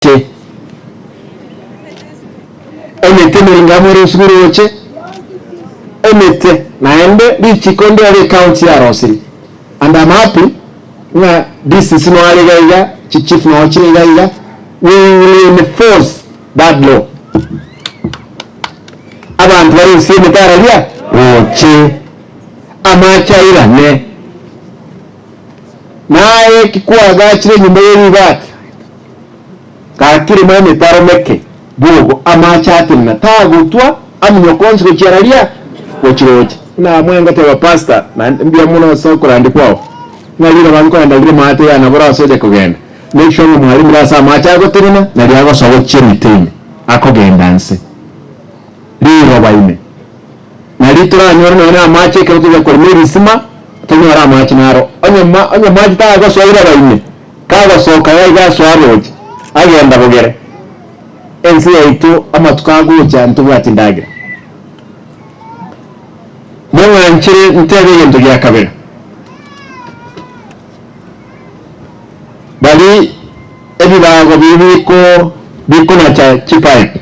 Emete, emete emeringa amo ere esukuru roche, emete naende richiko ndire ecounty yarosirie and am happy ng'a DCC noo are iga iga, chichief noo chire iga iga, we will enforce that law. Abanto barusie emete araria roche, amache airane. Naye ki kwagachire enyomba ye ribati? Gaki rimo emetaro meke bogo amache atenena tagotwa aminyoka onsi gochia araria gochia roche. Buna abamwe ngoteba pastor naende mbuya mono ase okorandia kwao ng'a riroba nkoenda rire maate ya nabo orasoche kogenda make sure ng'a mwarimire ase amache agotenena nario agosoa gochia emete ime akogenda nse riroba ime. Nario toranyore nonya na amache ekero togochia korema ebisima tonyore amache naro onye ma onye mache tagosoa riroba ime. Kagosoka yaiga asoa roche, agenda bogere. Ense yaito amatuko agocha ntobwati endagera. Mong'anchire ntebe egento gia kabere. Bari ebibago biria biko bikonacha chipipe.